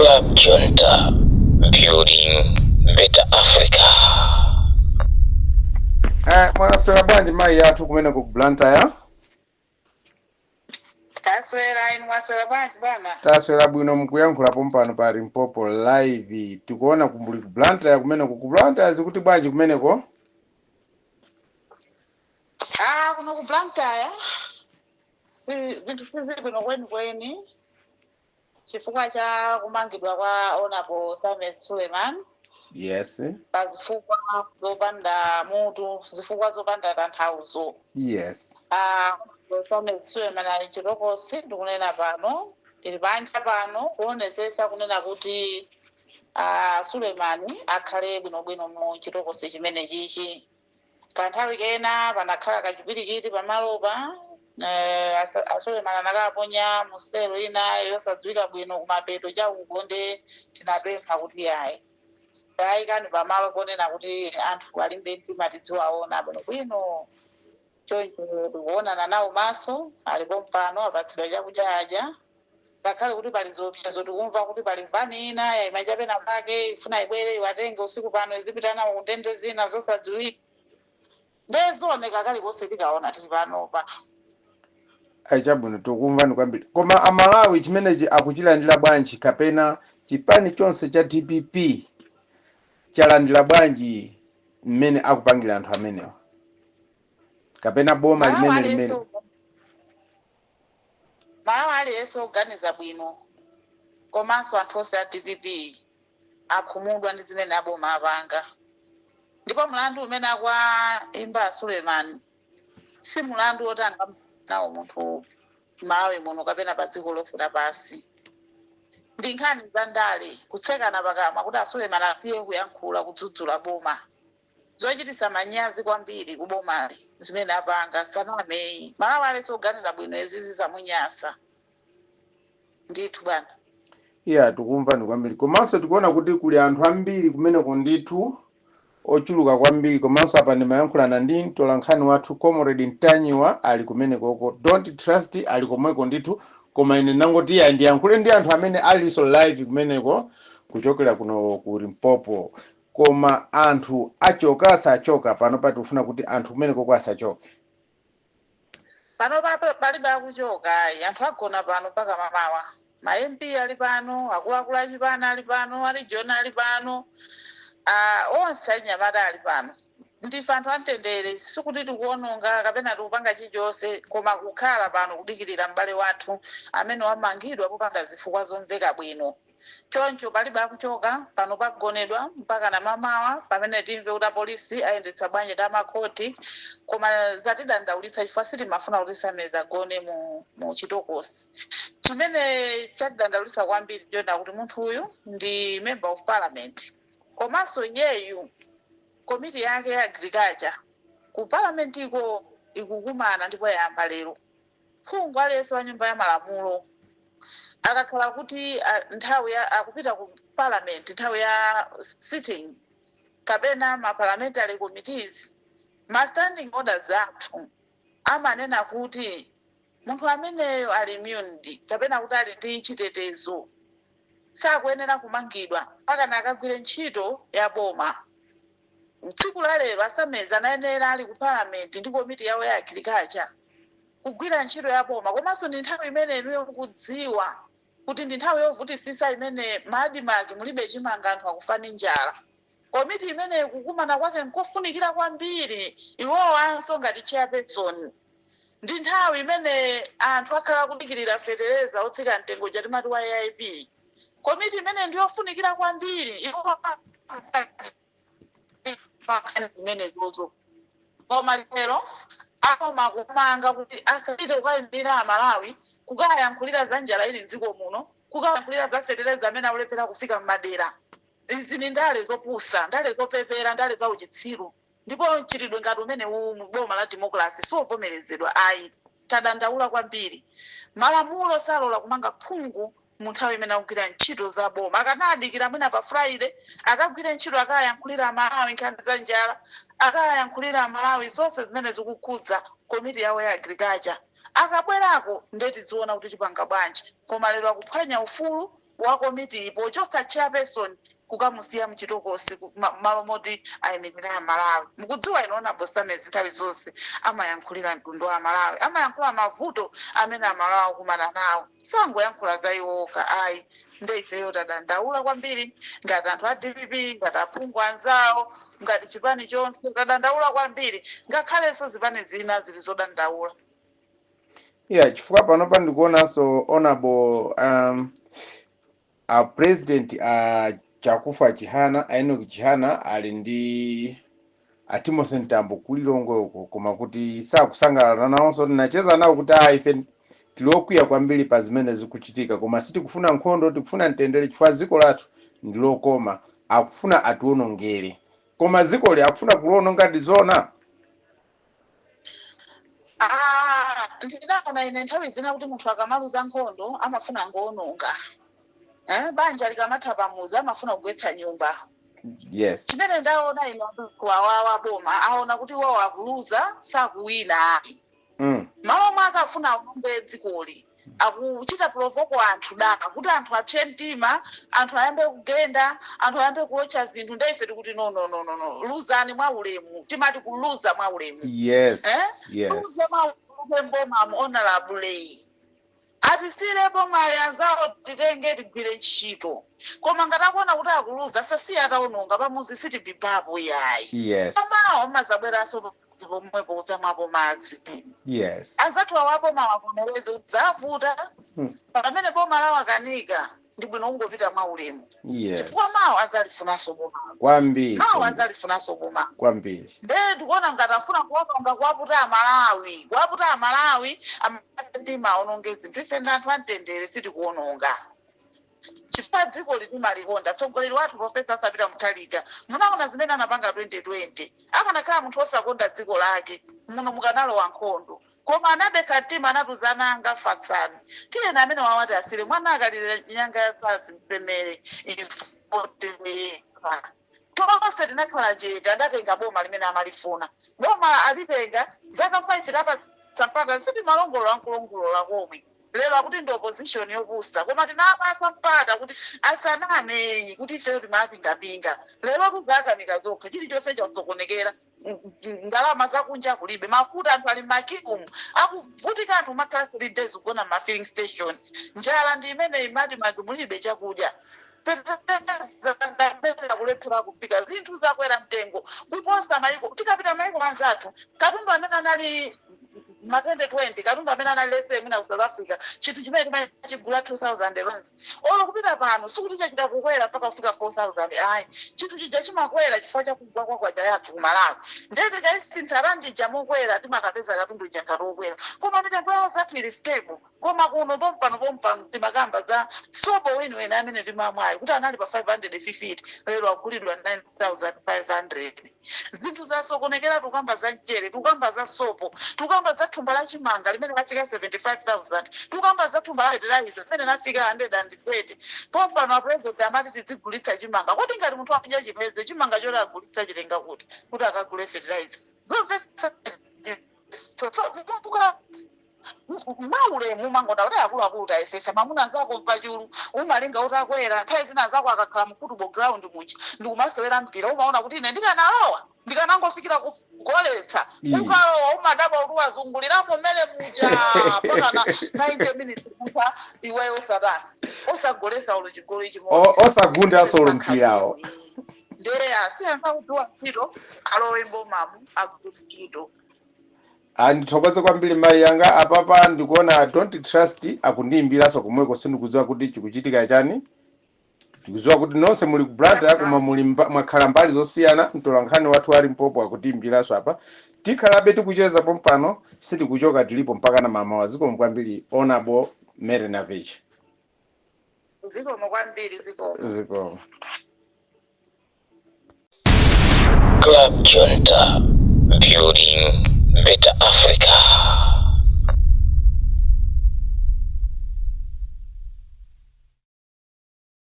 Club Junta, building better Africa. Mwaswera bwanji mayi athu kumeneko ku Blantyre? Taswera, inu mwaswera bwanji, bwana? Taswera bwino. Mukuyankhulapo mpano pa Limpopo Live. Tikuona kumbuli ku Blantyre. Kumeneko ku Blantyre zikuti bwanji kumeneko? Ah, kuno ku Blantyre si zinthu sizili bwino kwenikweni chifukwa cha kumangidwa kwa Honorable Sameer Suleiman pa zifukwa zopanda mutu, zifukwa zopanda tanthauzo. Ah, Sameer Suleiman ali chitokosi. Ndikunena pano tili panja pano kuonesesa kunena kuti, ah, Suleiman akhale bwinobwino mu chitokosi chimene chichi. Kanthawi kena panakhala kachipwirikiti pamalopa. Asuleiman anakaponya muselo ina yosadziwika bwino kumapeto chauko, nde tinapempha kuti ayi, tayikani pamalo ponena kuti anthu alimbe mtima, tidziwaona bwinobwino. Choncho tikuonana nawo maso, alipo mpano, apatsidwa chakudya, adya, ngakhale kuti pali ziopsezo. Tikumva kuti pali vani ina yayima chapena pake, ifuna ibwere iwatenge usiku pano, izipita nawo kundende zina zosadziwika. Ndezioneka kalikonse tikaona tili panopa. Ayi, chabwino, tikumvani kwambiri. Koma Amalawi chimenechi akuchilandira bwanji, kapena chipani chonse cha DPP chalandira bwanji mmene akupangira anthu amenewa, kapena boma Malawi limene aliyense limene Malawi aliyense oganiza bwino komanso anthu onse a DPP akhumudwa ndi zimene aboma apanga. Ndipo mlandu umene akuwaimba Suleiman si mulandu woti nawo munthu Malawi muno kapena pa dziko lonse lapansi. Ndi nkhani za ndale, kutsekana pakamwa kuti Asuleiman asiye kuyankhula kudzudzula boma. Zochitisa manyazi kwambiri kubomali zimene apanga. Sanameyi, Malawi aliyense oganiza bwino izizi zamunyasa ndithu, bwana. Iya, tikumvani kwambiri. Komanso tikuona kuti kuli anthu ambiri kumeneko ndithu, ochuluka kwambiri. Komanso apa ndimayankhulana ndi mtolankhani wathu Comrade Ntanyiwa, ali kumenekoko. Don't Trust ali komweko ndithu. Koma ine nangoti iya, ndiyankhule ndi anthu amene alinso live kumeneko kuchokera kuno ku Limpopo. Koma anthu achoka, asachoka? Pano patikufuna kuti anthu kumenekoko asachoke. Pano palibe akuchoka, ayi. Anthu agona pano mpaka mamawa. Ma MP ali pano, akuluakulu achipani ali pano, ali John ali pano, onse anyamata ali pano. Ndife anthu amtendere, sikuti tikuononga kapena tikupanga chilichonse, koma kukhala pano kudikirira m'bale wathu amene wamangidwa popanda zifukwa zomveka bwino. Choncho palibe akuchoka pano, pagonedwa mpaka na mamawa pamene timve kuti apolisi ayendetsa bwanji ndi amakhoti. Koma zatidandaulitsa chifukwa sitimafuna kuti Sameza agone mu chitokosi. Chimene chatidandaulitsa kwambiri ndiona kuti munthu uyu ndi member of parliament, komanso iyeyu komiti yake ya agriculture ku parliament iko ikukumana ndipo yayamba lero. Phungu aliyense wa Nyumba ya Malamulo akakhala kuti, ah, nthawi ya akupita ku parliament, nthawi ya sitting kapena ma parliamentary committees, ma standing orders athu amanena kuti munthu ameneyo ali immune, kapena kuti ali ndi chitetezo, sakuyenera kumangidwa mpaka akagwire ntchito ya boma. Tsiku la lero Asameza anayenera ali ku parliament ndi komiti yawo ya agriculture kugwira ntchito ya boma. Komanso ndi nthawi imene inuyo mukudziwa kuti ndi nthawi yovutisisa imene ma ADMARC mulibe chimanga, anthu akufa ndi njala. Komiti imeneyi kukumana kwake nkofunikira kwambiri, iwowanso ngati chairperson. Ndi nthawi imene anthu akhala kudikirira fetereza otsika mtengo chatimati wa AIP. Komiti imene ndiyofunikira kwambiri, iwo zimenezozo. Koma lero akoma kumanga kuti asapite kukayimirira Amalawi, kukayankhulira za njala ili mdziko muno, kukayankhulira za fetereza amene akulephera kufika m'madera. Izi ni ndale zopusa, ndale zopepera, ndale za uchitsiru. Ndipo mchitidwe ngati umene uwu mu boma la democracy siovomerezedwa, ayi. Tadandaula kwambiri. Malamulo salola kumanga phungu mu nthawi imene akugwira ntchito za boma. Akanadikira mwina pa Friday akagwire ntchito, akayankhulira Amalawi nkhani za njala, akayankhulira Amalawi zonse zimene zikukhudza komiti yawo ya agriculture. Akabwerako nde tiziona kuti tipanga bwanji. Koma lero akuphwanya ufulu. Wa komiti pochotsa chairperson kukamusiya mchitokosi malo moti ayimirira Amalawi. Mukudziwa inu, Honorable Samezi nthawi zonse amayankhulira mtundu wa Amalawi, amayankhula mavuto amene Amalawi akumana nawo, sangoyankhula za iwo okha ayi. Nde ifeyo tadandaula kwambiri ngati anthu a DPP, ngati aphungu anzawo, ngati chipani chonse tadandaula kwambiri, ngakhalenso zipani zina zili zodandaula. Yeah, chifukwa panopa ndikuonanso honorable a president a Chakufa Chihana, a Enoch Chihana, ali ndi a Timothy Mtambo kulilongwe uko, koma kuti sakusangalala nawonso. Tinacheza nawo kuti a ife tili okwiya kwambiri pa zimene zikuchitika, koma sitikufuna nkhondo, tikufuna mtendere chifukwa dziko lathu ndi lokoma. Akufuna atiwonongere, koma dzikoli akufuna kuliwononga ndi zona. Ah, ndinaona ine nthawi zina kuti munthu akamaluza nkhondo amafuna angoononga, eh? Banja likamatha pamuzi amafuna kugwetsa nyumba. Chimene ndaona ine, anthu awawa boma aona kuti iwowo akuluza, sakuwina. Malo omwe akafuna aononge dzikoli, akuchita provoke anthu dala kuti anthu apse mtima, anthu ayambe kugenda, anthu ayambe kuotcha zinthu. Nde ife tikuti no, no, no, no, no, luzani mwa ulemu. Timati kuluza mwa ulemu. Eh? Luze mwa ulemu mboma, honorable, atisire boma anzawo titenge tigwire ntchito. Koma ngati akuona kuti akuluza, sasiye ataononga pamuzi, sitibibapo yayi. Amawo amazabweranso pomwepo kudzamwapo madzi. Anzathu awo aboma wavomereze kuti zavuta. Pamene boma lawakanika, ndi bwino kungopita mwa ulemu, chifukwa mawo adzalifunanso boma. Mawo adzalifunanso boma. Nde ndikuona ngati afuna kuwapanga, kuwaputa Amalawi, kuwaputa Amalawi amtima aononge zinthu. Ife ndi anthu amtendere, sitikuononga chifukwa dziko litimalikonda. Tsogoleri wathu Professor Arthur Peter Mutharika, munaona zimene anapanga 2020. Akanakhala munthu osakonda dziko lake, muno mukanalowa nkhondo, koma anadekha mtima, anatuzananga fatsani, tiyeni amene wawati asire mwana akalira nyanga ya sasi msemere ifoteleka. Tonse tinakhala chete, adatenga boma limene amalifuna. Boma alitenga zaka 5, tapatsa mpata, sitimalongolola nkulongolola komwe. Lero akuti ndi opposition yopusa, koma tinapasa mpata kuti asaname kuti ifeyo timapingapinga. Lero tuzakanika zokha, chilichonse chasokonekera. Ndalama zakunja kulibe, mafuta, anthu ali ma queue mu akuvutika, anthu makhala 3 days kugona ma filling station. Njala ndi imene imati mati mulibe chakudya, fetereza kulephera kupika, zinthu zakwera mtengo kuposa maiko. Tikapita maiko anzathu, katundu amene anali ma 2020, katundu amene anali lese mwina ku South Africa, chinthu chimene timachigula 2000 rands, olo kupita pano sikuti chachita kukwera mpaka kufika 4000 ayi. Chinthu chija chimakwera chifukwa chakugwa kwa kwacha yathu ku Malawi. Ndiye tikaisintha randi ija mokwera, timakapeza katundu ija ngati okwera, koma mitengo yawo zathu ili stable. Koma kuno pompano pompano timakamba za sopo weniweni amene timamwayo kuti anali pa 550, lero agulidwa 9500. Zinthu zasokonekera. Tukamba za mchere, tukamba za sopo, tukamba za thumba la chimanga limene lafika 75,000, tukamba za thumba la fertilizer limene lafika 130. Pompano a president amati tizigulitsa chimanga. Kodi ngati munthu akudya chipeze chimanga choti agulitsa chitenga kuti akagule fertilizer? Zomvetsa maulemu mangoda kuti akuluakulu tayesesa. Mamuna anzako mpachulu umalinga utakwera, nthawi zina anzako akakhala mu football ground muja ndikumasewera mpira, umaona kuti ine ndikanalowa ndikanangofikira kugoletsa. Ukalowa umadabwa kuti wazunguliramo mmene muja mpaka na 90 minutes kutha, iweyo osatani, osagolesa ulo chigoli chimodzi. Osagundanso ulo mpirawo. Ndiye asiyamba kudziwa ntchito, alowe mbomamu agwire ntchito. Andithokoze kwambiri mayi yanga. Apapa ndikuona Don't Trust akundiyimbiranso komweko, sindikudziwa kuti chikuchitika chani. Tikudziwa kuti nonse muli ku Blantyre, koma muli mwakhala mbali zosiyana. Mtolankhani wathu ali Mpopo akutiyimbiranso apa. Tikhalabe tikucheza pompano, sitikuchoka, tilipo mpaka na mamawa. Zikomo kwambiri, Honorable Mary Navicha. Zikomo kwambiri, zikomo. Zikomo. Club Junta, building better Africa.